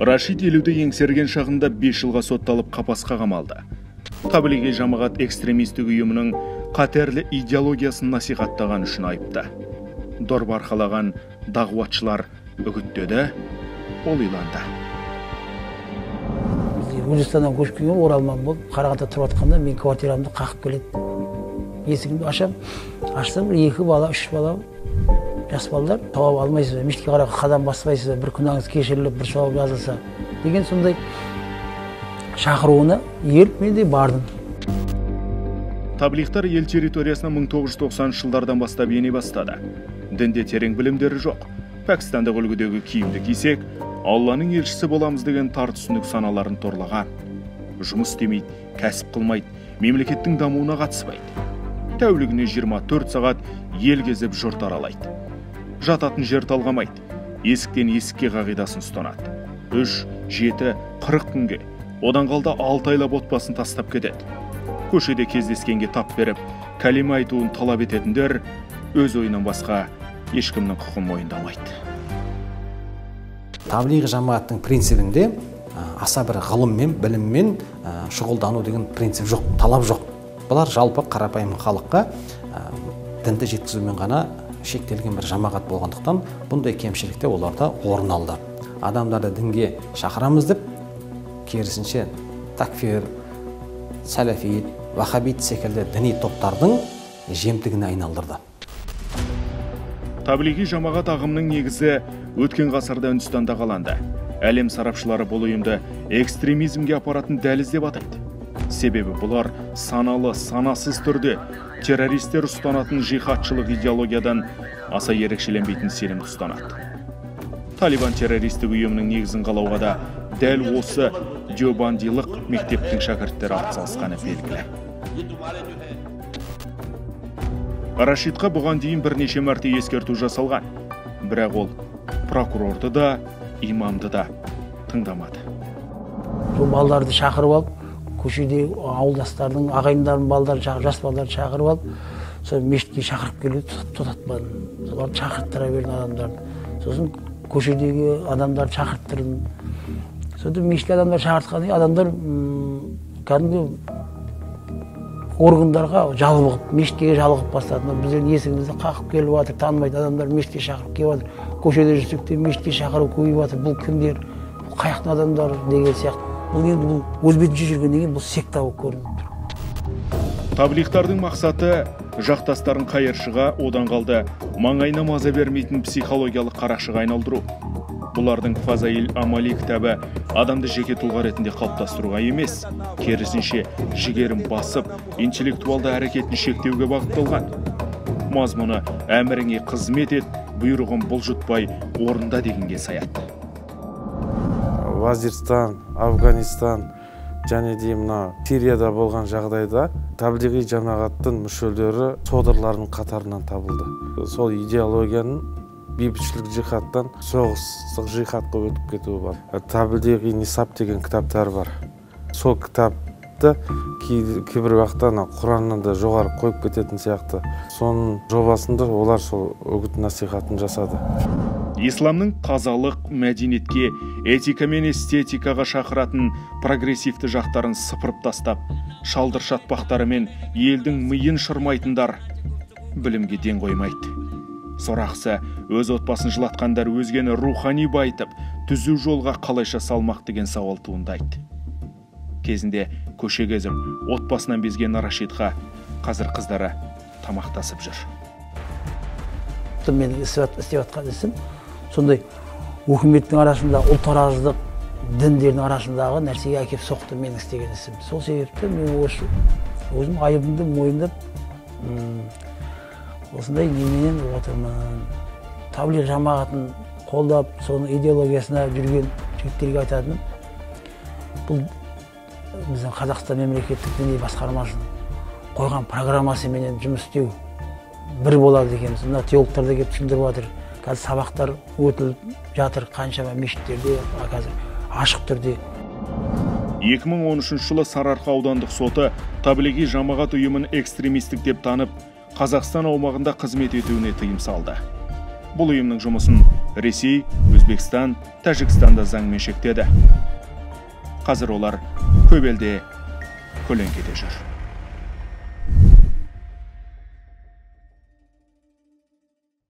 Рашид 50-ді еңсерген шағында 5 жылға сотталып қапасқа қамалды. Таблиғи жамағат экстремистік ұйымының қатерлі идеологиясын насихаттаған үшін айыпты. Дорба арқалаған дағуатшылар үгіттеді, ол иланды. Гүлжістаннан көшіп келген оралман болып, Қарағандыда тұрып жатқанда мен квартирамды қағып келеді. Есігімді ашам, ашсам 2 бала, 3 бала, жас балалар, сауап алмайсыз ба, мешітке қарай қадам баспайсыз ба, бір күнәңіз кешіріліп, бір сауап жазылса деген сондай шақыруына еріп мен де бардым. Таблиғтар ел территориясына 1990 жылдардан бастап ене бастады. Дінде терең білімдері жоқ. Пәкістандық үлгідегі киімді кисек, Алланың елшісі боламыз деген тар түсінік саналарын торлаған. Жұмыс істемейді, кәсіп қылмайды, мемлекеттің дамуына қатыспайды. Тәулігіне 24 сағат ел кезіп жұрт аралайды. Жататын жер талғамайды, есіктен есікке қағидасын ұстанады. 3, 7, 40 күнге, одан қалды 6 айлап отбасын тастап кетеді. Көшеде кездескенге тап беріп, кәлиме айтуын талап ететіндер өз ойынан басқа ешкімнің құқын мойындамайды. Таблиғи жамағаттың принцибінде аса бір ғылыммен, біліммен шұғылдану деген принцип жоқ, талап жоқ. Бұлар жалпы қарапайым халыққа дінді жеткізумен ғана шектелген бір жамағат болғандықтан бұндай кемшілікте оларда орын алды. Адамдарды дінге шақырамыз деп, керісінше такфир, сәләфит, вахабит секілді діни топтардың жемтігіне айналдырды. Таблиғи жамағат ағымының негізі өткен ғасырда Үндістанда қаланды. Әлем сарапшылары бұл ұйымды экстремизмге апаратын дәліз деп атайды. Себебі бұлар саналы, санасыз түрде террористер ұстанатын жихадшылық идеологиядан аса ерекшеленбейтін сенімді ұстанады. Талибан террористік ұйымының негізін қалауға да дәл осы деобандилық мектептің шәкірттері атсалысқаны белгілі. Рашидқа бұған дейін бірнеше мәрте ескерту жасалған. Бірақ ол прокурорды да, имамды да тыңдамады. Сол балдарды шақырып алып, көшеде ауылдастардың, ағайындардың балдарын, жас балдарды шақырып алып, сол мешітке шақырып келуді тоқтатпадым. Соларды шақырттыра бердім адамдарды. Сосын көшедегі адамдарды шақырттырдым. Содан мешітке адамдар шақыртқаннан кейін адамдар кәдімгі органдарға жалығып, мешітке жалығып бастады. Біздің есігімізді қағып келіп жатыр, танымайтын адамдар мешітке шақырып келіп жатыр. Көшеде жүрсек те мешітке шақыру көбейіп жатыр. Бұл кімдер, бұл қаяқтың адамдары деген сияқты. Бұл енді бұл өз бетінше жүргеннен кейін бұл секта болып көрініп тұр. Таблиғтардың мақсаты жақтастарын қайыршыға, одан қалды маңайына маза бермейтін психологиялық қарақшыға айналдыру. Бұлардың Фазаил Амали кітабы адамды жеке тұлға ретінде қалыптастыруға емес, керісінше жігерін басып, интеллектуалды әрекетін шектеуге бағытталған. Мазмұны әміріңе қызмет ет, бұйрығын бұлжытпай орында дегенге саяды. Вазирстан, Афганистан және де мына Сирияда болған жағдайда таблиғи жамағаттың мүшелері содырлардың қатарынан табылды. Сол идеологияның бейбітшілік жихадтан соғыстық жихадқа өтіп кетуі бар. Таблиғи нисап деген кітаптар бар. Сол кітапты кейбір уақытта Құраннан да жоғары қойып кететін сияқты. Соның жобасында олар сол үгіт насихатын жасады. Исламның тазалық, мәдениетке, этика мен эстетикаға шақыратын прогрессивті жақтарын сыпырып тастап, шалдыр шатпақтарымен елдің миын шырмайтындар білімге ден қоймайды. Сорақсы, өз отбасын жылатқандар өзгені рухани байытып, түзу жолға қалайша салмақ деген сауал туындайды. Кезінде көше кезіп, отбасынан безген Рашидқа қазір қыздары тамақтасып жүр. Менің істеп жатқан ісім сондай өкіметтің арасында ұлтараздық, діндердің арасындағы нәрсеге әкеп соқты менің істеген ісім. Сол себепті мен осы өзім айыбымды мойындап, осындай неменен отырмын. Таблиғ жамағатын қолдап, соның идеологиясына жүрген жігіттерге айтатыным, бұл біздің Қазақстан мемлекеттік діни басқармасының қойған программасыменен жұмыс істеу бір болады екенбіз. Мына теологтар да келіп түсіндіріп жатыр. Қазір сабақтар өтіліп жатыр қаншама мешіттерде, қазір ашық түрде. 2013 жылы Сарыарқа аудандық соты Таблиғи жамағат ұйымын экстремистік деп танып, Қазақстан аумағында қызмет етуіне тыйым салды. Бұл ұйымның жұмысын Ресей, Өзбекстан, Тәжікстанда заңмен шектеді. Қазір олар көп елде көлеңкеде жүр.